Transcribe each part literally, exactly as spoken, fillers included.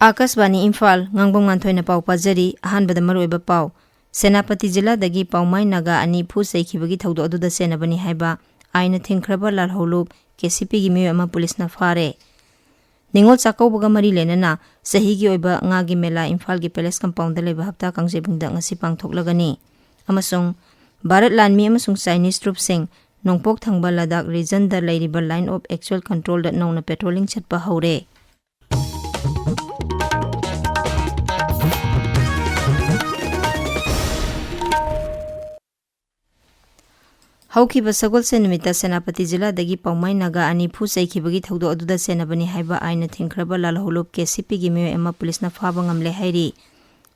ꯑꯥꯀꯥꯁꯕꯥꯅꯤ ꯏꯝꯐꯥꯜ, ꯉꯥꯡꯕꯝ ꯉꯥꯟꯊꯣꯏꯅ ꯄꯥꯎ ꯄꯥꯖꯔꯤ꯫ ꯑꯍꯥꯟꯕꯗ ꯃꯔꯨꯑꯣꯏꯕ ꯄꯥꯎ꯫ ꯁꯦꯅꯥꯄꯇꯤ ꯖꯤꯂꯥꯗꯒꯤ ꯄꯥꯎꯃꯥꯏ ꯅꯥꯒꯥ ꯑꯅꯤ ꯐꯨ ꯆꯩꯈꯤꯕꯒꯤ ꯊꯧꯗꯣꯛ ꯑꯗꯨꯗ ꯆꯦꯟꯅꯕꯅꯤ ꯍꯥꯏꯕ ꯑꯥꯏꯟꯅ ꯊꯤꯡꯈ꯭ꯔꯕ ꯂꯥꯜꯍꯧꯂꯨꯞ ꯀꯦ ꯁꯤ ꯄꯤꯒꯤ ꯃꯤꯑꯣꯏ ꯑꯃ ꯄꯨꯂꯤꯁꯅ ꯐꯥꯔꯦ꯫ ꯅꯤꯉꯣꯜ ꯆꯥꯛꯀꯧꯕꯒ ꯃꯔꯤ ꯂꯩꯅꯅ ꯆꯍꯤꯒꯤ ꯑꯣꯏꯕ ꯉꯥꯒꯤ ꯃꯦꯂꯥ ꯏꯝꯐꯥꯜꯒꯤ ꯄꯦꯂꯦꯁ ꯀꯝꯄꯥꯎꯟꯗ ꯂꯩꯕ ꯍꯞꯇꯥ ꯀꯥꯡꯖꯩꯕꯨꯡꯗ ꯉꯁꯤ ꯄꯥꯡꯊꯣꯛꯂꯒꯅꯤ꯫ ꯑꯃꯁꯨꯡ ꯚꯥꯔꯠ ꯂꯥꯟꯃꯤ ꯑꯃꯁꯨꯡ ꯆꯥꯏꯅꯤꯁ ꯇ꯭ꯔꯨꯞꯁꯤꯡ ꯅꯣꯡꯄꯣꯛ ꯊꯪꯕ ꯂꯗꯥꯛ ꯔꯤꯖꯟꯗ ꯂꯩꯔꯤꯕ line of actual controlꯗ ꯅꯧꯅ patrolling ꯆꯠꯄ ꯍꯧꯔꯦ꯫ ꯍꯧꯈꯤꯕ ꯁꯒꯣꯜꯁꯦꯟ ꯅꯨꯃꯤꯠꯇ ꯁꯦꯅꯥꯄꯇꯤ ꯖꯤꯂꯥꯗꯒꯤ ꯄꯥꯎꯃꯥꯏ ꯅꯥꯒꯥ ꯑꯅꯤ ꯐꯨ ꯆꯩꯈꯤꯕꯒꯤ ꯊꯧꯗꯣꯛ ꯑꯗꯨꯗ ꯆꯦꯟꯅꯕꯅꯤ ꯍꯥꯏꯕ ꯑꯥꯏꯟꯅ ꯊꯤꯡꯈ꯭ꯔꯕ ꯂꯥꯜꯍꯧꯂꯨꯞ ꯀꯦ ꯁꯤ ꯄꯤꯒꯤ ꯃꯤꯑꯣꯏ ꯑꯃ ꯄꯨꯂꯤꯁꯅ ꯐꯥꯕ ꯉꯝꯂꯦ ꯍꯥꯏꯔꯤ꯫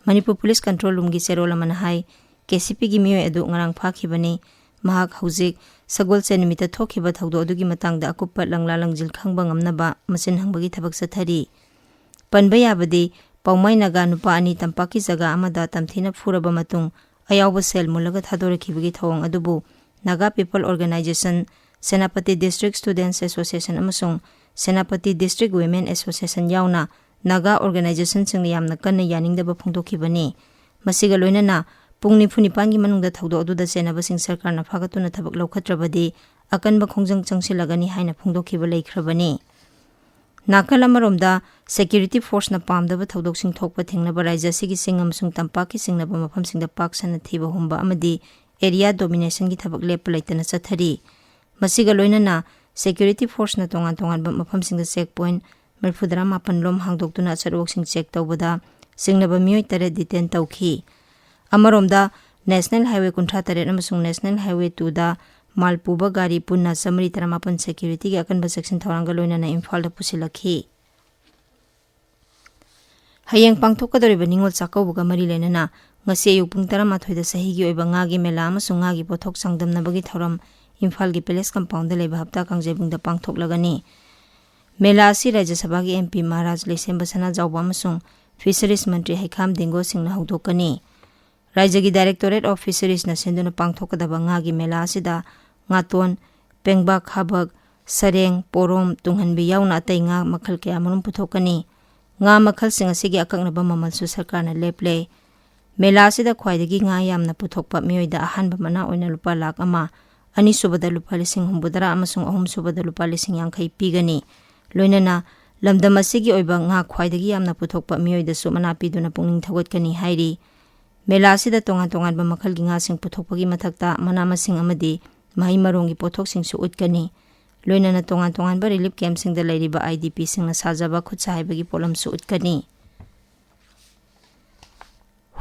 ꯃꯅꯤꯄꯨꯔ ꯄꯨꯂꯤꯁ ꯀꯟꯇ꯭ꯔꯣꯜ ꯔꯨꯝꯒꯤ ꯆꯦꯔꯣꯜ ꯑꯃꯅ ꯍꯥꯏ, ꯀꯦ ꯁꯤ ꯄꯤꯒꯤ ꯃꯤꯑꯣꯏ ꯑꯗꯨ ꯉꯔꯥꯡ ꯐꯥꯈꯤꯕꯅꯤ꯫ ꯃꯍꯥꯛ ꯍꯧꯖꯤꯛ ꯁꯒꯣꯜꯁꯦꯟ ꯅꯨꯃꯤꯠꯇ ꯊꯣꯛꯈꯤꯕ ꯊꯧꯗꯣꯛ ꯑꯗꯨꯒꯤ ꯃꯇꯥꯡꯗ ꯑꯀꯨꯞꯄ ꯂꯪꯂꯥ ꯂꯪꯖꯤꯜ ꯈꯪꯕ ꯉꯝꯅꯕ ꯃꯆꯤꯟ ꯍꯪꯕꯒꯤ ꯊꯕꯛ ꯆꯠꯊꯔꯤ꯫ ꯄꯟꯕ ꯌꯥꯕꯗꯤ, ꯄꯥꯎꯃꯥꯏ ꯅꯥꯒꯥ ꯅꯨꯄꯥ ꯑꯅꯤ ꯇꯝꯄꯥꯛꯀꯤ ꯖꯒꯥ ꯑꯃꯗ ꯇꯝꯊꯤꯅ ꯐꯨꯔꯕ ꯃꯇꯨꯡ ꯑꯌꯥꯎꯕ ꯁꯦꯜ ꯃꯨꯜꯂꯒ ꯊꯥꯗꯣꯔꯛꯈꯤꯕꯒꯤ ꯊꯧꯑꯣꯡ ꯑꯗꯨꯕꯨ Naga people organisation, Senapati district students association ꯑꯃꯁꯨꯡ ꯁꯦꯅꯥꯄꯇꯤ ꯗꯤꯁꯇ꯭ꯔꯤꯛ ꯋꯤꯃꯦꯟ ꯑꯦꯁꯣꯁꯤꯌꯦꯁꯟ ꯌꯥꯎꯅ ꯅꯥꯒꯥ ꯑꯣꯔꯒꯅꯥꯏꯖꯦꯁꯟꯁꯤꯡꯅ ꯌꯥꯝꯅ ꯀꯟꯅ ꯌꯥꯅꯤꯡꯗꯕ ꯐꯣꯡꯗꯣꯛꯈꯤꯕꯅꯤ꯫ ꯃꯁꯤꯒ ꯂꯣꯏꯅꯅ ꯄꯨꯡ ꯅꯤꯐꯨ ꯅꯤꯄꯥꯟꯒꯤ ꯃꯅꯨꯡꯗ ꯊꯧꯗꯣꯛ ꯑꯗꯨꯗ ꯆꯦꯟꯅꯕꯁꯤꯡ ꯁꯔꯀꯥꯔꯅ ꯐꯥꯒꯠꯇꯨꯅ ꯊꯕꯛ ꯂꯧꯈꯠꯇ꯭ꯔꯕꯗꯤ ꯑꯀꯟꯕ ꯈꯣꯡꯖꯪ ꯆꯪꯁꯤꯜꯂꯒꯅꯤ ꯍꯥꯏꯅ ꯐꯣꯡꯗꯣꯛꯈꯤꯕ ꯂꯩꯈ꯭ꯔꯕꯅꯤ꯫ ꯅꯥꯀꯜ ꯑꯃꯔꯣꯝꯗ, ꯁꯦꯀ꯭ꯌꯨꯔꯤꯇꯤ ꯐꯣꯔꯁꯅ ꯄꯥꯝꯗꯕ ꯊꯧꯗꯣꯛꯁꯤꯡ ꯊꯣꯛꯄ ꯊꯦꯡꯅꯕ ꯔꯥꯖ꯭ꯌ ꯑꯁꯤꯒꯤ ꯆꯤꯡ ꯑꯃꯁꯨꯡ ꯇꯝꯄꯥꯛꯀꯤ ꯆꯤꯡꯅꯕ ꯃꯐꯝꯁꯤꯡꯗ ꯄꯥꯛ ꯁꯟꯅ ꯊꯤꯕ ꯍꯨꯝꯕ ꯑꯃꯗꯤ ꯑꯦꯔꯤꯌꯥ ꯗꯣꯃꯤꯅꯦꯁꯟꯒꯤ ꯊꯕꯛ ꯂꯦꯞꯄ ꯂꯩꯇꯅ ꯆꯠꯊꯔꯤ꯫ ꯃꯁꯤꯒ ꯂꯣꯏꯅꯅ ꯁꯦꯀ꯭ꯌꯨꯔꯤꯇꯤ ꯐꯣꯔꯁꯅ ꯇꯣꯉꯥꯟ ꯇꯣꯉꯥꯟꯕ ꯃꯐꯝꯁꯤꯡꯗ ꯆꯦꯛ ꯄꯣꯏꯟꯠ ꯃꯔꯤꯐꯨꯇꯔꯥ ꯃꯥꯄꯟ ꯂꯣꯝ ꯍꯥꯡꯗꯣꯛꯇꯨꯅ ꯑꯆꯠ ꯑꯋꯣꯛꯁꯤꯡ ꯆꯦꯛ ꯇꯧꯕꯗ ꯆꯤꯡꯅꯕ ꯃꯤꯑꯣꯏ ꯇꯔꯦꯠ ꯗꯤꯇꯦꯟ ꯇꯧꯈꯤ꯫ ꯑꯃꯔꯣꯝꯗ, ꯅꯦꯁꯅꯦꯜ ꯍꯥꯏꯋꯦ ꯀꯨꯟꯊ꯭ꯔꯥ ꯇꯔꯦꯠ ꯑꯃꯁꯨꯡ ꯅꯦꯁꯅꯦꯜ ꯍꯥꯏꯋꯦ ꯇꯨꯗ ꯃꯥꯜ ꯄꯨꯕ ꯒꯥꯔꯤ ꯄꯨꯟꯅ ꯆꯥꯃꯔꯤ ꯇꯔꯥꯃꯥꯄꯟ ꯁꯦꯀ꯭ꯌꯨꯔꯤꯇꯤꯒꯤ ꯑꯀꯟꯕ ꯆꯦꯛꯁꯤꯟ ꯊꯧꯔꯥꯡꯒ ꯂꯣꯏꯅꯅ ꯏꯝꯐꯥꯜꯗ ꯄꯨꯁꯤꯜꯂꯛꯈꯤ꯫ ꯍꯌꯦꯡ ꯄꯥꯡꯊꯣꯛꯀꯗꯧꯔꯤꯕ ꯅꯤꯉꯣꯜ ꯆꯥꯛꯀꯧꯕꯒ ꯃꯔꯤ ꯂꯩꯅꯅ ꯉꯁꯤ ꯑꯌꯨꯛ ꯄꯨꯡ ꯇꯔꯥꯃꯥꯊꯣꯏꯗ ꯆꯍꯤꯒꯤ ꯑꯣꯏꯕ ꯉꯥꯒꯤ ꯃꯦꯂꯥ ꯑꯃꯁꯨꯡ ꯉꯥꯒꯤ ꯄꯣꯠꯊꯣꯛ ꯆꯥꯡꯗꯝꯅꯕꯒꯤ ꯊꯧꯔꯝ ꯏꯝꯐꯥꯜꯒꯤ ꯄꯦꯂꯦꯁ ꯀꯝꯄꯥꯎꯟꯗ ꯂꯩꯕ ꯍꯞꯇꯥ ꯀꯥꯡꯖꯩꯕꯨꯡꯗ ꯄꯥꯡꯊꯣꯛꯂꯒꯅꯤ꯫ ꯃꯦꯂꯥ ꯑꯁꯤ ꯔꯥꯖ꯭ꯌ ꯁꯚꯥꯒꯤ ꯑꯦꯝ ꯄꯤ ꯃꯍꯥꯔꯥꯖ ꯂꯩꯁꯦꯝꯕ ꯁꯅꯥꯖꯥꯎꯕ ꯑꯃꯁꯨꯡ ꯐꯤꯁꯔꯤꯁ ꯃꯟꯇ꯭ꯔꯤ ꯍꯩꯈꯥꯝ ꯗꯦꯡꯒꯣ ꯁꯤꯡꯅ ꯍꯧꯗꯣꯛꯀꯅꯤ꯫ ꯔꯥꯖ꯭ꯌꯒꯤ Directorate of Fisheries ꯅ ꯁꯤꯟꯗꯨꯅ ꯄꯥꯡꯊꯣꯛꯀꯗꯕ ꯉꯥꯒꯤ ꯃꯦꯂꯥ ꯑꯁꯤꯗ ꯉꯥꯇꯣꯟ, ꯄꯦꯡꯕꯥ ꯈꯥꯕꯛ, ꯁꯔꯦꯡ, ꯄꯣꯔꯣꯝ, ꯇꯨꯡꯍꯟꯕꯤ ꯌꯥꯎꯅ ꯑꯇꯩ ꯉꯥ ꯃꯈꯜ ꯀꯌꯥꯃꯔꯨꯝ ꯄꯨꯊꯣꯛꯀꯅꯤ꯫ ꯉꯥ ꯃꯈꯜꯁꯤꯡ ꯑꯁꯤꯒꯤ ꯑꯀꯛꯅꯕ ꯃꯃꯜꯁꯨ ꯁꯔꯀꯥꯔꯅ ꯂꯦꯞꯂꯦ꯫ ꯃꯦꯂꯥ ꯑꯁꯤꯗ ꯈ꯭ꯋꯥꯏꯗꯒꯤ ꯉꯥ ꯌꯥꯝꯅ ꯄꯨꯊꯣꯛꯄ ꯃꯤꯑꯣꯏꯗ ꯑꯍꯥꯟꯕ ꯃꯅꯥ ꯑꯣꯏꯅ ꯂꯨꯄꯥ ꯂꯥꯈ ꯑꯃ, ꯑꯅꯤꯁꯨꯕꯗ ꯂꯨꯄꯥ ꯂꯤꯁꯤꯡ ꯍꯨꯝꯐꯨꯇꯔꯥ ꯑꯃꯁꯨꯡ ꯑꯍꯨꯝꯁꯨꯕꯗ ꯂꯨꯄꯥ ꯂꯤꯁꯤꯡ ꯌꯥꯡꯈꯩ ꯄꯤꯒꯅꯤ꯫ ꯂꯣꯏꯅꯅ ꯂꯝꯗꯝ ꯑꯁꯤꯒꯤ ꯑꯣꯏꯕ ꯉꯥ ꯈ꯭ꯋꯥꯏꯗꯒꯤ ꯌꯥꯝꯅ ꯄꯨꯊꯣꯛꯄ ꯃꯤꯑꯣꯏꯗꯁꯨ ꯃꯅꯥ ꯄꯤꯗꯨꯅ ꯄꯨꯛꯅꯤꯡ ꯊꯧꯒꯠꯀꯅꯤ ꯍꯥꯏꯔꯤ꯫ ꯃꯦꯂꯥ ꯑꯁꯤꯗ ꯇꯣꯉꯥꯟ ꯇꯣꯉꯥꯟꯕ ꯃꯈꯜꯒꯤ ꯉꯥꯁꯤꯡ ꯄꯨꯊꯣꯛꯄꯒꯤ ꯃꯊꯛꯇ ꯃꯅꯥ ꯃꯁꯤꯡ ꯑꯃꯗꯤ ꯃꯍꯩ ꯃꯔꯣꯡꯒꯤ ꯄꯣꯠꯊꯣꯛꯁꯤꯡꯁꯨ ꯎꯠꯀꯅꯤ꯫ ꯂꯣꯏꯅꯅ ꯇꯣꯉꯥꯟ ꯇꯣꯉꯥꯟꯕ relief camp ꯁꯤꯡꯗ ꯂꯩꯔꯤꯕ IDP ꯁꯤꯡꯅ ꯁꯥꯖꯕ ꯈꯨꯠꯁꯥ ꯍꯩꯕꯒꯤ ꯄꯣꯠꯂꯝꯁꯨ ꯎꯠꯀꯅꯤ꯫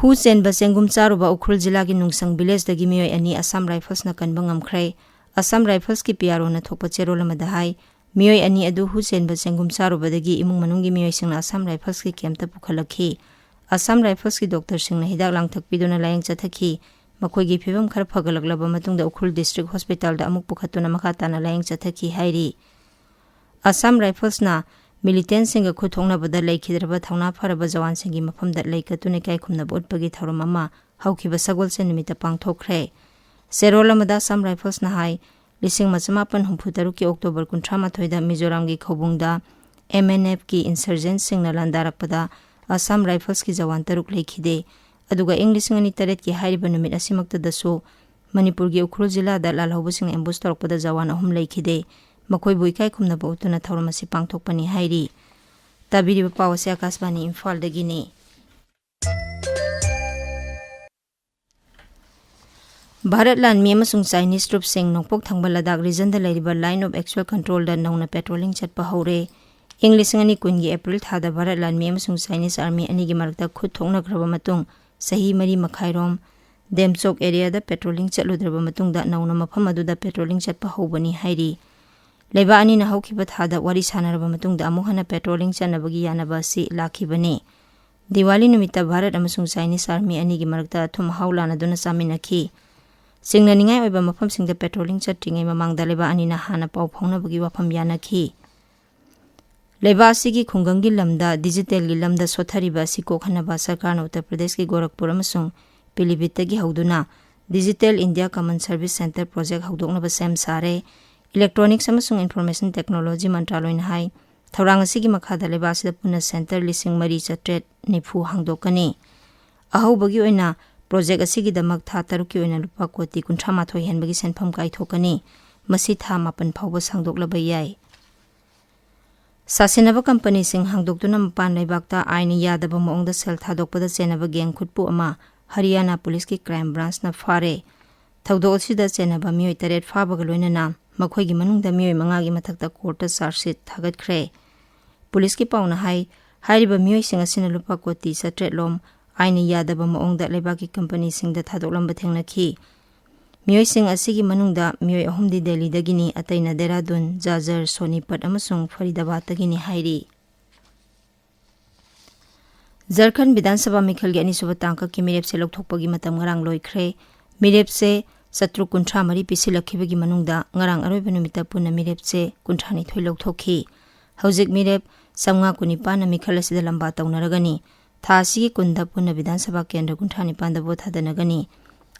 ꯍꯨ ꯆꯦꯟꯕ ꯆꯦꯡꯒꯨꯝ ꯆꯥꯔꯨꯕ ꯎꯈ꯭ꯔꯨꯜ ꯖꯤꯂꯥꯒꯤ ꯅꯨꯡꯁꯪ village ꯇꯒꯤ ꯃꯤꯑꯣꯏ ꯑꯅꯤ Assam Rifles ꯅ ꯀꯟꯕ ꯉꯝꯈ꯭ꯔꯦ꯫ Assam Rifles ꯀꯤ P R O ꯅ ꯊꯣꯛꯄ ꯆꯦꯔꯣꯜ ꯑꯃꯗ ꯍꯥꯏ, ꯃꯤꯑꯣꯏ ꯑꯅꯤ ꯑꯗꯨ ꯍꯨ ꯆꯦꯟꯕ ꯆꯦꯡꯒꯨꯝ ꯆꯥꯔꯨꯕꯗꯒꯤ ꯏꯃꯨꯡ ꯃꯅꯨꯡꯒꯤ ꯃꯤꯑꯣꯏꯁꯤꯡꯅ Assam Rifles ꯀꯤ camp ꯇ ꯄꯨꯈꯠꯂꯛꯈꯤ꯫ Assam Rifles ꯀꯤ doctor ꯁꯤꯡꯅ ꯍꯤꯗꯥꯛ ꯂꯥꯡꯊꯛ ꯄꯤꯗꯨꯅ ꯂꯥꯌꯦꯡ ꯆꯠꯊꯈꯤ꯫ ꯃꯈꯣꯏꯒꯤ ꯐꯤꯕꯝ ꯈꯔ ꯐꯒꯠꯂꯛꯂꯕ ꯃꯇꯨꯡꯗ ꯎꯈ꯭ꯔꯨꯜ district hospital ꯗ ꯑꯃꯨꯛ ꯄꯨꯈꯠꯇꯨꯅ ꯃꯈꯥ ꯇꯥꯅ ꯂꯥꯌꯦꯡ ꯆꯠꯊꯈꯤ ꯍꯥꯏꯔꯤ꯫ Assam Rifles ꯅ militant ꯁꯤꯡꯒ ꯈꯨꯠ ꯊꯣꯛꯅꯕꯗ ꯂꯩꯈꯤꯗ꯭ꯔꯕ ꯊꯧꯅꯥ ꯐꯔꯕ ꯖꯋꯥꯟꯁꯤꯡꯒꯤ ꯃꯐꯝꯗ ꯂꯩ ꯀꯠꯇꯨꯅ ꯏꯀꯥꯏ ꯈꯨꯝꯅꯕ ꯎꯠꯄꯒꯤ ꯊꯧꯔꯝ ꯑꯃ ꯍꯧꯈꯤꯕ ꯁꯒꯣꯜꯁꯦꯟ ꯅꯨꯃꯤꯠꯇ ꯄꯥꯡꯊꯣꯛꯈ꯭ꯔꯦ꯫ ꯆꯦꯔꯣꯜ ꯑꯃꯗ Assam Rifles ꯅ ꯍꯥꯏ, ꯂꯤꯁꯤꯡ ꯑꯃ ꯆꯃꯥꯄꯟ ꯍꯨꯝꯐꯨ ꯇꯔꯨꯛꯀꯤ October ꯀꯨꯟꯊ꯭ꯔꯥ ꯃꯥꯊꯣꯏꯗ ꯃꯤꯖꯣꯔꯥꯝꯒꯤ ꯈꯧꯕꯨꯡꯗ M N F ꯀꯤ insurgent ꯁꯤꯡꯅ ꯂꯥꯟꯗꯥꯔꯛꯄꯗ Assam Rifles ꯀꯤ ꯖꯋꯥꯟ ꯇꯔꯨꯛ ꯂꯩꯈꯤꯗꯦ꯫ ꯑꯗꯨꯒ ꯏꯪ ꯂꯤꯁꯤꯡ ꯑꯅꯤ ꯇꯔꯦꯠꯀꯤ ꯍꯥꯏꯔꯤꯕ ꯅꯨꯃꯤꯠ ꯑꯁꯤꯃꯛꯇꯗꯁꯨ ꯃꯅꯤꯄꯨꯔꯒꯤ ꯎꯈ꯭ꯔꯨꯜ ꯖꯤꯂꯥꯗ ꯂꯥꯜꯍꯧꯕꯁꯤꯡꯅ ambush ꯇꯧꯔꯛꯄꯗ ꯖꯋꯥꯟ ꯑꯍꯨꯝ ꯂꯩꯈꯤꯗꯦ꯫ ꯃꯈꯣꯏꯕꯨ ꯏꯀꯥꯏ ꯈꯨꯝꯅꯕ ꯎꯠꯇꯨꯅ ꯊꯧꯔꯝ ꯑꯁꯤ ꯄꯥꯡꯊꯣꯛꯄꯅꯤ ꯍꯥꯏꯔꯤ꯫ ꯇꯥꯕꯤꯔꯤꯕ ꯄꯥꯎ ꯑꯁꯤ ꯑꯀꯥꯁꯕꯥꯅꯤ ꯏꯝꯐꯥꯜꯗꯒꯤꯅꯤ꯫ ꯚꯥꯔꯠ ꯂꯥꯟꯃꯤ ꯑꯃꯁꯨꯡ Chinese troops ꯁꯤꯡ ꯅꯣꯡꯄꯣꯛ ꯊꯪꯕ ꯂꯗꯥꯈ region ꯗ ꯂꯩꯔꯤꯕ Line of Actual Control ꯗ ꯅꯧꯅ patrolling ꯆꯠꯄ ꯍꯧꯔꯦ꯫ ꯏꯪ ꯂꯤꯁꯤꯡ ꯑꯅꯤ ꯀꯨꯟꯒꯤ April ꯊꯥꯗ ꯚꯥꯔꯠ ꯂꯥꯟꯃꯤ ꯑꯃꯁꯨꯡ Chinese army ꯑꯅꯤꯒꯤ ꯃꯔꯛꯇ ꯈꯨꯠ ꯊꯣꯛꯅꯈ꯭ꯔꯕ ꯃꯇꯨꯡ ꯆꯍꯤ ꯃꯔꯤ ꯃꯈꯥꯏꯔꯣꯝ ꯗꯦꯝꯆꯣꯛ area ꯗ patrolling ꯆꯠꯂꯨꯗ꯭ꯔꯕ ꯃꯇꯨꯡꯗ ꯅꯧꯅ ꯃꯐꯝ ꯑꯗꯨꯗ patrolling ꯆꯠꯄ ꯍꯧꯕꯅꯤ ꯍꯥꯏꯔꯤ꯫ ꯂꯩꯕꯥꯛ ꯑꯅꯤꯅ ꯍꯧꯈꯤꯕ ꯊꯥꯗ ꯋꯥꯔꯤ ꯁꯥꯟꯅꯔꯕ ꯃꯇꯨꯡꯗ ꯑꯃꯨꯛ ꯍꯟꯅ patrolling ꯆꯠꯅꯕꯒꯤ ꯌꯥꯅꯕ ꯑꯁꯤ ꯂꯥꯛꯈꯤꯕꯅꯤ꯫ ꯗꯤꯋꯥꯂꯤ ꯅꯨꯃꯤꯠꯇ ꯚꯥꯔꯠ ꯑꯃꯁꯨꯡ Chinese army ꯑꯅꯤꯒꯤ ꯃꯔꯛꯇ ꯑꯊꯨꯝ ꯑꯍꯥꯎ ꯂꯥꯟꯅꯗꯨꯅ ꯆꯥꯃꯤꯟꯅꯈꯤ꯫ ꯆꯤꯡꯅꯅꯤꯡꯉꯥꯏ ꯑꯣꯏꯕ ꯃꯐꯝꯁꯤꯡꯗ patrolling ꯆꯠꯇ꯭ꯔꯤꯉꯩ ꯃꯃꯥꯡꯗ ꯂꯩꯕꯥꯛ ꯑꯅꯤꯅ ꯍꯥꯟꯅ ꯄꯥꯎ ꯐꯥꯎꯅꯕꯒꯤ ꯋꯥꯐꯝ ꯌꯥꯅꯈꯤ꯫ ꯂꯩꯕꯥꯛ ꯑꯁꯤꯒꯤ ꯈꯨꯡꯒꯪꯒꯤ ꯂꯝꯗ digital ꯒꯤ ꯂꯝꯗ ꯁꯣꯠꯊꯔꯤꯕ ꯑꯁꯤ ꯀꯣꯛꯍꯟꯅꯕ ꯁꯔꯀꯥꯔꯅ ꯎꯠꯇꯔ ꯄ꯭ꯔꯗꯦꯁꯀꯤ ꯒꯣꯔꯈꯄꯨꯔ ꯑꯃꯁꯨꯡ ꯄꯤꯂꯤꯚꯤꯠꯇꯒꯤ ꯍꯧꯗꯨꯅ Digital India Common Service Centre project ꯍꯧꯗꯣꯛꯅꯕ ꯁꯦꯝ ꯁꯥꯔꯦ꯫ Electronics ꯑꯃꯁꯨꯡ Information Technology ꯃꯟꯇ꯭ꯔꯥꯂꯣꯏꯅ ꯍꯥꯏ, ꯊꯧꯔꯥꯡ ꯑꯁꯤꯒꯤ ꯃꯈꯥꯗ ꯂꯩꯕꯥꯛ ꯑꯁꯤꯗ ꯄꯨꯟꯅ ꯁꯦꯟꯇꯔ ꯂꯤꯁꯤꯡ ꯃꯔꯤ ꯆꯥꯇ꯭ꯔꯦꯠ ꯅꯤꯐꯨ ꯍꯥꯡꯗꯣꯛꯀꯅꯤ꯫ ꯑꯍꯧꯕꯒꯤ ꯑꯣꯏꯅ ꯄ꯭ꯔꯣꯖꯦꯛ ꯑꯁꯤꯒꯤꯗꯃꯛ ꯊꯥ ꯇꯔꯨꯛꯀꯤ ꯑꯣꯏꯅ ꯂꯨꯄꯥ ꯀꯣꯇꯤ ꯀꯨꯟꯊ꯭ꯔꯥ ꯃꯥꯊꯣꯏ ꯍꯦꯟꯕꯒꯤ ꯁꯦꯟꯐꯝ ꯀꯥꯏꯊꯣꯛꯀꯅꯤ꯫ ꯃꯁꯤ ꯊꯥ ꯃꯥꯄꯟ ꯐꯥꯎꯕ ꯁꯥꯡꯗꯣꯛꯂꯕ ꯌꯥꯏ꯫ ꯁꯥꯁꯤꯟꯅꯕ ꯀꯝꯄꯅꯤꯁꯤꯡ ꯍꯥꯡꯗꯣꯛꯇꯨꯅ ꯃꯄꯥꯟ ꯂꯩꯕꯥꯛꯇ ꯑꯥꯏꯟꯅ ꯌꯥꯗꯕ ꯃꯑꯣꯡꯗ ꯁꯦꯜ ꯊꯥꯗꯣꯛꯄꯗ ꯆꯦꯟꯅꯕ ꯒꯦꯡ ꯈꯨꯠꯄꯨ ꯑꯃ ꯍꯔꯤꯌꯥꯅꯥ ꯄꯨꯂꯤꯁꯀꯤ ꯀ꯭ꯔꯥꯏꯝ ꯕ꯭ꯔꯥꯟꯁꯅ ꯐꯥꯔꯦ꯫ ꯊꯧꯗꯣꯛ ꯑꯁꯤꯗ ꯆꯦꯟꯅꯕ ꯃꯤꯑꯣꯏ ꯇꯔꯦꯠ ꯐꯥꯕꯒ ꯂꯣꯏꯅꯅ ꯃꯈꯣꯏꯒꯤ ꯃꯅꯨꯡꯗ ꯃꯤꯑꯣꯏ ꯃꯉꯥꯒꯤ ꯃꯊꯛꯇ ꯀꯣꯔꯠꯇ ꯆꯥꯔꯖ ꯁꯤꯠ ꯊꯥꯒꯠꯈ꯭ꯔꯦ꯫ ꯄꯨꯂꯤꯁꯀꯤ ꯄꯥꯎꯅ ꯍꯥꯏ, ꯍꯥꯏꯔꯤꯕ ꯃꯤꯑꯣꯏꯁꯤꯡ ꯑꯁꯤꯅ ꯂꯨꯄꯥ ꯀꯣꯇꯤ ꯆꯥꯇ꯭ꯔꯦꯠ ꯂꯣꯝ ꯑꯥꯏꯟꯅ ꯌꯥꯗꯕ ꯃꯑꯣꯡꯗ ꯂꯩꯕꯥꯛꯀꯤ ꯀꯝꯄꯅꯤꯁꯤꯡꯗ ꯊꯥꯗꯣꯛꯂꯝꯕ ꯊꯦꯡꯅꯈꯤ꯫ ꯃꯤꯑꯣꯏꯁꯤꯡ ꯑꯁꯤꯒꯤ ꯃꯅꯨꯡꯗ ꯃꯤꯑꯣꯏ ꯑꯍꯨꯝꯗꯤ ꯗꯦꯜꯂꯤꯗꯒꯤꯅꯤ, ꯑꯇꯩꯅ ꯗꯦꯔꯥꯗꯨꯟ, ꯖꯥꯖꯔ, ꯁꯣꯅꯤꯄꯠ ꯑꯃꯁꯨꯡ ꯐꯔꯤꯗꯥꯕꯥꯗꯇꯒꯤꯅꯤ ꯍꯥꯏꯔꯤ꯫ ꯖꯔꯈꯟ ꯕꯤꯙꯥꯟ ꯁꯚꯥ ꯃꯤꯈꯜꯒꯤ ꯑꯅꯤꯁꯨꯕ ꯇꯥꯡꯀꯛꯀꯤ ꯃꯤꯔꯦꯞꯁꯦ ꯂꯧꯊꯣꯛꯄꯒꯤ ꯃꯇꯝ ꯉꯔꯥꯡ ꯂꯣꯏꯈ꯭ꯔꯦ꯫ ꯃꯤꯔꯦꯞꯁꯦ ꯆꯥꯇ꯭ꯔꯨꯛ ꯀꯨꯟꯊ꯭ꯔꯥ ꯃꯔꯤ ꯄꯤꯁꯤꯜꯂꯛꯈꯤꯕꯒꯤ ꯃꯅꯨꯡꯗ ꯉꯔꯥꯡ ꯑꯔꯣꯏꯕ ꯅꯨꯃꯤꯠꯇ ꯄꯨꯟꯅ ꯃꯤꯔꯦꯞꯁꯦ ꯀꯨꯟꯊ꯭ꯔꯥ ꯅꯤꯊꯣꯏ ꯂꯧꯊꯣꯛꯈꯤ꯫ ꯍꯧꯖꯤꯛ ꯃꯤꯔꯦꯞ ꯆꯥꯝꯃꯉꯥ ꯀꯨꯟꯅꯤꯄꯥꯟꯅ ꯃꯤꯈꯜ ꯑꯁꯤꯗ ꯂꯝꯕꯥ ꯇꯧꯅꯔꯒꯅꯤ꯫ ꯊꯥ ꯑꯁꯤꯒꯤ ꯀꯨꯟꯗ ꯄꯨꯟꯅ ꯕꯤꯙꯥꯟ ꯁꯚꯥ ꯀꯦꯟꯗ꯭ꯔ ꯀꯨꯟꯊ꯭ꯔꯥ ꯅꯤꯄꯥꯟꯗ ꯚꯣꯠ ꯊꯥꯗꯅꯒꯅꯤ꯫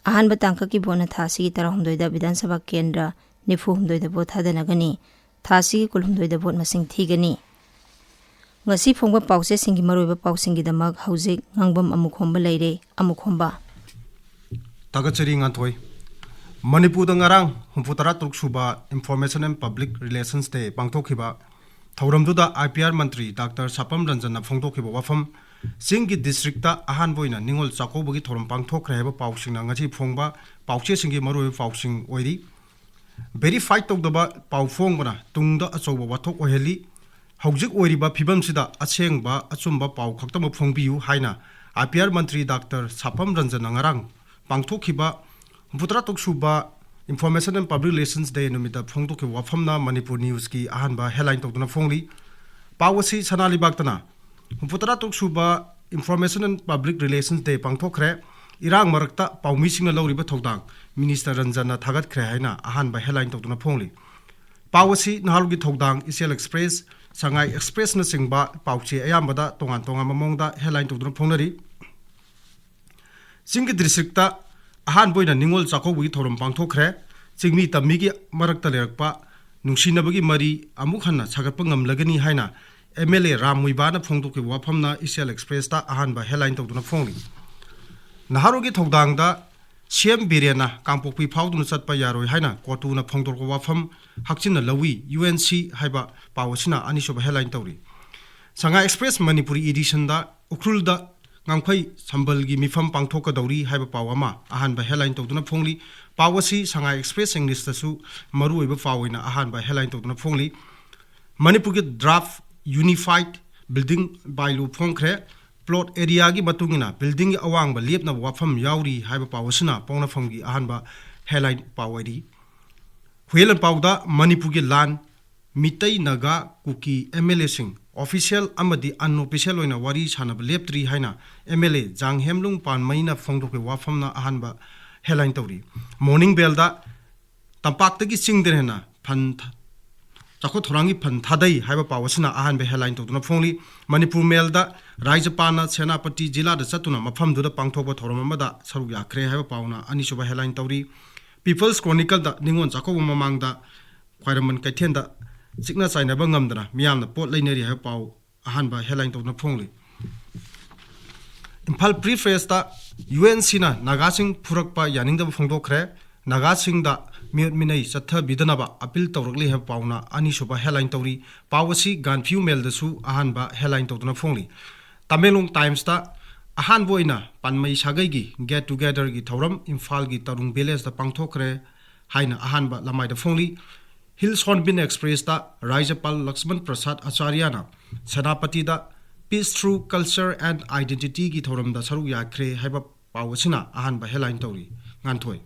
ꯑꯍꯥꯟꯕ ꯇꯥꯡꯀꯛꯀꯤ ꯚꯣꯠꯅ ꯊꯥ ꯑꯁꯤꯒꯤ ꯇꯔꯥꯍꯨꯝꯗꯣꯏꯗ ꯕꯤꯙꯥꯟ ꯁꯚꯥ ꯀꯦꯟꯗ꯭ꯔ ꯅꯤꯐꯨ ꯍꯨꯝꯗꯣꯏꯗ ꯚꯣꯠ ꯊꯥꯗꯅꯒꯅꯤ꯫ ꯊꯥ ꯑꯁꯤꯒꯤ ꯀꯨꯟꯍꯨꯝꯗꯣꯏꯗ ꯚꯣꯠ ꯃꯁꯤꯡ ꯊꯤꯒꯅꯤ꯫ ꯉꯁꯤ ꯐꯣꯡꯕ ꯄꯥꯎꯆꯦꯁꯤꯡꯒꯤ ꯃꯔꯨꯑꯣꯏꯕ ꯄꯥꯎꯁꯤꯡꯒꯤꯗꯃꯛ ꯍꯧꯖꯤꯛ ꯉꯥꯡꯕꯝ ꯑꯃꯨꯈꯣꯝꯕ ꯂꯩꯔꯦ꯫ ꯑꯃꯨꯈꯣꯝꯕ꯫ ꯊꯥꯒꯠꯆꯔꯤ, ꯉꯥꯟꯊꯣꯏ꯫ ꯃꯅꯤꯄꯨꯔꯗ ꯉꯔꯥꯡ ꯍꯨꯝꯐꯨꯇꯔꯥ ꯇꯔꯨꯛ ꯁꯨꯕ Information and Public Relations Day ꯄꯥꯡꯊꯣꯛꯈꯤꯕ ꯊꯧꯔꯝꯗꯨꯗ IPR ꯃꯟꯇ꯭ꯔꯤ ꯗꯥꯛꯇꯔ ꯁꯥꯄꯝ ꯔꯟꯖꯟꯅ ꯐꯣꯡꯗꯣꯛꯈꯤꯕ ꯋꯥꯐꯝ, ꯆꯤꯡꯒꯤ ꯗꯤꯁꯇ꯭ꯔꯤꯛꯇ ꯑꯍꯥꯟꯕ ꯑꯣꯏꯅ ꯅꯤꯉꯣꯜ ꯆꯥꯛꯀꯧꯕꯒꯤ ꯊꯧꯔꯝ ꯄꯥꯡꯊꯣꯛꯈ꯭ꯔꯦ ꯍꯥꯏꯕ ꯄꯥꯎꯁꯤꯡꯅ ꯉꯁꯤ ꯐꯣꯡꯕ ꯄꯥꯎꯆꯦꯁꯤꯡꯒꯤ ꯃꯔꯨꯑꯣꯏꯕ ꯄꯥꯎꯁꯤꯡ ꯑꯣꯏꯔꯤ꯫ ꯚꯦꯔꯤꯐꯥꯏ ꯇꯧꯗꯕ ꯄꯥꯎ ꯐꯣꯡꯕꯅ ꯇꯨꯡꯗ ꯑꯆꯧꯕ ꯋꯥꯊꯣꯛ ꯑꯣꯏꯍꯜꯂꯤ꯫ ꯍꯧꯖꯤꯛ ꯑꯣꯏꯔꯤꯕ ꯐꯤꯕꯝꯁꯤꯗ ꯑꯁꯦꯡꯕ ꯑꯆꯨꯝꯕ ꯄꯥꯎ ꯈꯛꯇꯃꯛ ꯐꯣꯡꯕꯤꯌꯨ ꯍꯥꯏꯅ IPR ꯃꯟꯇ꯭ꯔꯤ ꯗꯥꯛꯇꯔ ꯁꯥꯄꯝ ꯔꯟꯖꯟꯅ ꯉꯔꯥꯡ ꯄꯥꯡꯊꯣꯛꯈꯤꯕ ꯍꯨꯝꯐꯨꯇꯔꯥ ꯇꯔꯨꯛ ꯁꯨꯕ Information and Public Relations Day ꯅꯨꯃꯤꯠꯇ ꯐꯣꯡꯗꯣꯛꯈꯤꯕ ꯋꯥꯐꯝꯅ ꯃꯅꯤꯄꯨꯔ ꯅ꯭ꯌꯨꯁꯀꯤ ꯑꯍꯥꯟꯕ ꯍꯦꯗꯂꯥꯏꯟ ꯇꯧꯗꯨꯅ ꯐꯣꯡꯂꯤ꯫ ꯄꯥꯎ ꯑꯁꯤ ꯁꯅꯥ ꯂꯩꯕꯥꯛꯇꯅ ꯍꯨꯝꯐꯨꯇꯔꯥ ꯇꯔꯨꯛ ꯁꯨꯕ Information and Public Relations Day ꯄꯥꯡꯊꯣꯛꯈ꯭ꯔꯦ꯫ ꯏꯔꯥꯡ ꯃꯔꯛꯇ ꯄꯥꯎꯃꯤꯁꯤꯡꯅ ꯂꯧꯔꯤꯕ ꯊꯧꯗꯥꯡ ꯃꯤꯅꯤꯁꯇꯔ ꯔꯟꯖꯟꯅ ꯊꯥꯒꯠꯈ꯭ꯔꯦ ꯍꯥꯏꯅ ꯑꯍꯥꯟꯕ ꯍꯦꯗꯂꯥꯏꯟ ꯇꯧꯗꯨꯅ ꯐꯣꯡꯂꯤ꯫ ꯄꯥꯎ ꯑꯁꯤ ꯅꯍꯥꯔꯣꯜꯒꯤ ꯊꯧꯗꯥꯡ, ꯏꯆꯦꯜ ꯑꯦꯛꯁꯄ꯭ꯔꯦꯁ, ꯁꯉꯥꯏ ꯑꯦꯛꯁꯄ꯭ꯔꯦꯁꯅꯆꯤꯡꯕ ꯄꯥꯎꯆꯦ ꯑꯌꯥꯝꯕꯗ ꯇꯣꯉꯥꯟ ꯇꯣꯉꯥꯟꯕ ꯃꯑꯣꯡꯗ ꯍꯦꯗꯂꯥꯏꯟ ꯇꯧꯗꯨꯅ ꯐꯣꯡꯅꯔꯤ꯫ ꯆꯤꯡꯒꯤ ꯗꯤꯁꯇ꯭ꯔꯤꯛꯇ ꯑꯍꯥꯟꯕ ꯑꯣꯏꯅ ꯅꯤꯉꯣꯜ ꯆꯥꯛꯀꯧꯕꯒꯤ ꯊꯧꯔꯝ ꯄꯥꯡꯊꯣꯛꯈ꯭ꯔꯦ꯫ ꯆꯤꯡꯃꯤ ꯇꯝꯃꯤꯒꯤ ꯃꯔꯛꯇ ꯂꯩꯔꯛꯄ ꯅꯨꯡꯁꯤꯅꯕꯒꯤ ꯃꯔꯤ ꯑꯃꯨꯛ ꯍꯟꯅ ꯁꯥꯒꯠꯄ ꯉꯝꯂꯒꯅꯤ ꯍꯥꯏꯅ ꯑꯦꯝ ꯑꯦꯜ ꯑꯦ ꯔꯥꯝ ꯃꯨꯏꯕꯥꯅ ꯐꯣꯡꯗꯣꯛꯈꯤꯕ ꯋꯥꯐꯝꯅ ꯏꯆꯦꯜ ꯑꯦꯛꯁꯄ꯭ꯔꯦꯁꯇ ꯑꯍꯥꯟꯕ ꯍꯦꯗꯂꯥꯏꯟ ꯇꯧꯗꯨꯅ ꯐꯣꯡꯂꯤ꯫ ꯅꯍꯥꯔꯣꯜꯒꯤ ꯊꯧꯗꯥꯡꯗ ꯁꯤ ꯑꯦꯝ ꯕꯤꯔꯦꯟꯅ ꯀꯥꯡꯄꯣꯛꯄꯤ ꯐꯥꯎꯗꯨꯅ ꯆꯠꯄ ꯌꯥꯔꯣꯏ ꯍꯥꯏꯅ ꯀꯣꯇꯨꯅ ꯐꯣꯡꯗꯣꯔꯛꯄ ꯋꯥꯐꯝ ꯍꯛꯆꯤꯟꯅ ꯂꯧꯏ, ꯌꯨ ꯑꯦꯟ ꯁꯤ ꯍꯥꯏꯕ ꯄꯥꯎ ꯑꯁꯤꯅ ꯑꯅꯤꯁꯨꯕ ꯍꯦꯗꯂꯥꯏꯟ ꯇꯧꯔꯤ꯫ ꯁꯉꯥꯏ ꯑꯦꯛꯁꯄ꯭ꯔꯦꯁ ꯃꯅꯤꯄꯨꯔꯤ ꯏꯗꯤꯁꯟꯗ ꯎꯈ꯭ꯔꯨꯜꯗ ꯉꯝꯈꯩ ꯁꯝꯕꯜꯒꯤ ꯃꯤꯐꯝ ꯄꯥꯡꯊꯣꯛꯀꯗꯧꯔꯤ ꯍꯥꯏꯕ ꯄꯥꯎ ꯑꯃ ꯑꯍꯥꯟꯕ ꯍꯦꯗꯂꯥꯏꯟ ꯇꯧꯗꯨꯅ ꯐꯣꯡꯂꯤ꯫ ꯄꯥꯎ ꯑꯁꯤ ꯁꯉꯥꯏ ꯑꯦꯛꯁꯄ꯭ꯔꯦꯁ ꯏꯪꯂꯤꯁꯇꯁꯨ ꯃꯔꯨꯑꯣꯏꯕ ꯄꯥꯎ ꯑꯣꯏꯅ ꯑꯍꯥꯟꯕ ꯍꯦꯗꯂꯥꯏꯟ ꯇꯧꯗꯨꯅ ꯐꯣꯡꯂꯤ꯫ ꯃꯅꯤꯄꯨꯔꯒꯤ ꯗ꯭ꯔꯥꯐ ꯌꯨꯅꯤꯐꯥꯏꯠ ꯕꯤꯜꯗꯤꯡ ꯕꯥꯏꯂꯣ ꯐꯣꯡꯈ꯭ꯔꯦ꯫ ꯄ꯭ꯂꯣꯠ ꯑꯦꯔꯤꯌꯥꯒꯤ ꯃꯇꯨꯡ ꯏꯟꯅ ꯕꯤꯜꯗꯤꯡꯒꯤ ꯑꯋꯥꯡꯕ ꯂꯦꯞꯅꯕ ꯋꯥꯐꯝ ꯌꯥꯎꯔꯤ ꯍꯥꯏꯕ ꯄꯥꯎ ꯑꯁꯤꯅ ꯄꯣꯛꯅꯐꯝꯒꯤ ꯑꯍꯥꯟꯕ ꯍꯦꯗꯂꯥꯏꯟ ꯄꯥꯎ ꯑꯣꯏꯔꯤ꯫ ꯍꯨꯏꯌꯦꯟ ꯂꯥꯟꯄꯥꯎꯗ ꯃꯅꯤꯄꯨꯔꯒꯤ ꯂꯥꯟ, ꯃꯤꯇꯩ, ꯅꯥꯒꯥ, ꯀꯨꯀꯤ ꯑꯦꯝ ꯑꯦꯜ ꯑꯦꯁꯤꯡ ꯑꯣꯐꯤꯁꯤꯌꯦꯜ ꯑꯃꯗꯤ ꯑꯟꯑꯣꯐꯤꯁꯤꯌꯦꯜ ꯑꯣꯏꯅ ꯋꯥꯔꯤ ꯁꯥꯟꯅꯕ ꯂꯦꯞꯇ꯭ꯔꯤ ꯍꯥꯏꯅ ꯑꯦꯝ ꯑꯦꯜ ꯑꯦ ꯖꯥꯡꯍꯦꯝꯂꯨꯡ ꯄꯥꯟꯃꯩꯅ ꯐꯣꯡꯗꯣꯛꯄꯒꯤ ꯋꯥꯐꯝꯅ ꯑꯍꯥꯟꯕ ꯍꯦꯗꯂꯥꯏꯟ ꯇꯧꯔꯤ꯫ ꯃꯣꯔꯅꯤꯡ ꯕꯦꯜꯗ ꯇꯝꯄꯥꯛꯇꯒꯤ ꯆꯤꯡꯗꯅ ꯍꯦꯟꯅ ꯐꯟ ꯊ-, ꯆꯥꯎꯈꯠ ꯊꯧꯔꯥꯡꯒꯤ ꯐꯟ ꯊꯥꯗꯩ ꯍꯥꯏꯕ ꯄꯥꯎ ꯑꯁꯤꯅ ꯑꯍꯥꯟꯕ ꯍꯦꯗꯂꯥꯏꯟ ꯇꯧꯗꯨꯅ ꯐꯣꯡꯂꯤ꯫ ꯃꯅꯤꯄꯨꯔ ꯃꯦꯜꯗ ꯔꯥꯖ꯭ꯌꯄꯥꯜꯅ ꯁꯦꯅꯥꯄꯇꯤ ꯖꯤꯂꯥꯗ ꯆꯠꯇꯨꯅ ꯃꯐꯝꯗꯨꯗ ꯄꯥꯡꯊꯣꯛꯄ ꯊꯧꯔꯝ ꯑꯃꯗ ꯁꯔꯨꯛ ꯌꯥꯈ꯭ꯔꯦ ꯍꯥꯏꯕ ꯄꯥꯎꯅ ꯑꯅꯤꯁꯨꯕ ꯍꯦꯗꯂꯥꯏꯟ ꯇꯧꯔꯤ꯫ ꯄꯤꯄꯜꯁ ꯀ꯭ꯔꯣꯅꯤꯀꯜꯗ ꯅꯤꯉꯣꯜ ꯆꯥꯛꯀꯧꯕ ꯃꯃꯥꯡꯗ ꯈ꯭ꯋꯥꯏꯔꯝꯕꯟ ꯀꯩꯊꯦꯜꯗ ꯆꯤꯛꯅ ꯆꯥꯏꯅꯕ ꯉꯝꯗꯅ ꯃꯤꯌꯥꯝꯅ ꯄꯣꯠ ꯂꯩꯅꯔꯤ ꯍꯥꯏꯕ ꯄꯥꯎ ꯑꯍꯥꯟꯕ ꯍꯦꯗꯂꯥꯏꯟ ꯇꯧꯗꯨꯅ ꯐꯣꯡꯂꯤ꯫ ꯏꯝꯐꯥꯜ ꯐ꯭ꯔꯤ ꯄ꯭ꯔꯦꯁꯇ ꯌꯨ ꯑꯦꯟ ꯁꯤꯅ ꯅꯥꯒꯥꯁꯤꯡ ꯐꯨꯔꯛꯄ ꯌꯥꯅꯤꯡꯗꯕ ꯐꯣꯡꯗꯣꯛꯈ꯭ꯔꯦ꯫ ꯅꯥꯒꯥꯁꯤꯡꯗ ꯃꯤꯑꯣꯠ ꯃꯤꯅꯩ ꯆꯠꯊꯕꯤꯗꯅꯕ ꯑꯄꯤꯜ ꯇꯧꯔꯛꯂꯤ ꯍꯥꯏꯕ ꯄꯥꯎꯅ ꯑꯅꯤꯁꯨꯕ ꯍꯦꯗꯂꯥꯏꯟ ꯇꯧꯔꯤ꯫ ꯄꯥꯎ ꯑꯁꯤ ꯒꯥꯟꯐꯤꯌꯨ ꯃꯦꯜꯗꯁꯨ ꯑꯍꯥꯟꯕ ꯍꯦꯗꯂꯥꯏꯟ ꯇꯧꯗꯨꯅ ꯐꯣꯡꯂꯤ꯫ ꯇꯃꯦꯡꯂꯣꯡ ꯇꯥꯏꯝꯁꯇ ꯑꯍꯥꯟꯕ ꯑꯣꯏꯅ ꯄꯥꯟꯃꯩ ꯁꯥꯒꯩꯒꯤ ꯒꯦꯠ ꯇꯨꯒꯦꯗꯔꯒꯤ ꯊꯧꯔꯝ ꯏꯝꯐꯥꯜꯒꯤ ꯇꯔꯨꯡ ꯚꯤꯂꯦꯖꯇ ꯄꯥꯡꯊꯣꯛꯈ꯭ꯔꯦ ꯍꯥꯏꯅ ꯑꯍꯥꯟꯕ ꯂꯃꯥꯏꯗ ꯐꯣꯡꯂꯤ꯫ ꯍꯤꯜꯁ ꯍꯣꯔꯟꯕꯤꯜ ꯑꯦꯛꯁꯄ꯭ꯔꯦꯁꯇ ꯔꯥꯖ꯭ꯌꯄꯥꯜ ꯂꯛꯁꯃꯟ ꯄ꯭ꯔꯁꯥꯗ ꯑꯆꯥꯔꯌꯅ ꯁꯦꯅꯥꯄꯇꯤꯗ Peace Through Culture and Identityꯒꯤ ꯊꯧꯔꯝꯗ ꯁꯔꯨꯛ ꯌꯥꯈ꯭ꯔꯦ ꯍꯥꯏꯕ ꯄꯥꯎ ꯑꯁꯤꯅ ꯑꯍꯥꯟꯕ ꯍꯦꯗꯂꯥꯏꯟ ꯇꯧꯔꯤ꯫ ꯉꯥꯟꯊꯣꯏ꯫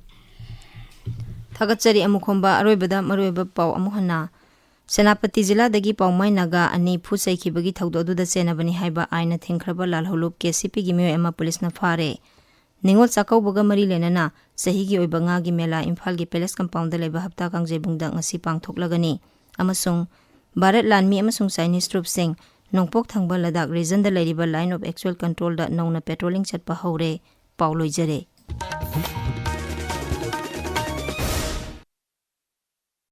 ꯊꯥꯒꯠꯆꯔꯤ ꯑꯃꯨꯈꯣꯝꯕ꯫ ꯑꯔꯣꯏꯕꯗ ꯃꯔꯨꯑꯣꯏꯕ ꯄꯥꯎ ꯑꯃꯨꯛ ꯍꯟꯅ꯫ ꯁꯦꯅꯥꯄꯇꯤ ꯖꯤꯂꯥꯗꯒꯤ ꯄꯥꯎꯃꯥꯏ ꯅꯥꯒꯥ ꯑꯅꯤ ꯐꯨ ꯆꯩꯈꯤꯕꯒꯤ ꯊꯧꯗꯣꯛ ꯑꯗꯨꯗ ꯆꯦꯟꯅꯕꯅꯤ ꯍꯥꯏꯕ ꯑꯥꯏꯟꯅ ꯊꯤꯡꯈ꯭ꯔꯕ ꯂꯥꯜꯍꯧꯂꯨꯞ ꯀꯦ ꯁꯤ ꯄꯤꯒꯤ ꯃꯤꯑꯣꯏ ꯑꯃ ꯄꯨꯂꯤꯁꯅ ꯐꯥꯔꯦ꯫ ꯅꯤꯉꯣꯜ ꯆꯥꯛꯀꯧꯕꯒ ꯃꯔꯤ ꯂꯩꯅꯅ ꯆꯍꯤꯒꯤ ꯑꯣꯏꯕ ꯉꯥꯒꯤ ꯃꯦꯂꯥ ꯏꯝꯐꯥꯜꯒꯤ ꯄꯦꯂꯦꯁ ꯀꯝꯄꯥꯎꯟꯗ ꯂꯩꯕ ꯍꯞꯇꯥ ꯀꯥꯡꯖꯩꯕꯨꯡꯗ ꯉꯁꯤ ꯄꯥꯡꯊꯣꯛꯂꯒꯅꯤ ꯑꯃꯁꯨꯡ ꯚꯥꯔꯠ ꯂꯥꯟꯃꯤ ꯑꯃꯁꯨꯡ ꯆꯥꯏꯅꯤꯁ ꯇ꯭ꯔꯨꯞꯁꯤꯡ ꯅꯣꯡꯄꯣꯛ ꯊꯪꯕ ꯂꯗꯥꯛ ꯔꯤꯖꯟꯗ ꯂꯩꯔꯤꯕ ꯂꯥꯏꯟ ꯑꯣꯐ ꯑꯦꯛꯆꯨꯑꯦꯜ ꯀꯟꯇ꯭ꯔꯣꯜꯗ ꯅꯧꯅ ꯄꯦꯇ꯭ꯔꯣꯂꯤꯡ ꯆꯠꯄ ꯍꯧꯔꯦ꯫ ꯄꯥꯎ ꯂꯣꯏꯖꯔꯦ꯫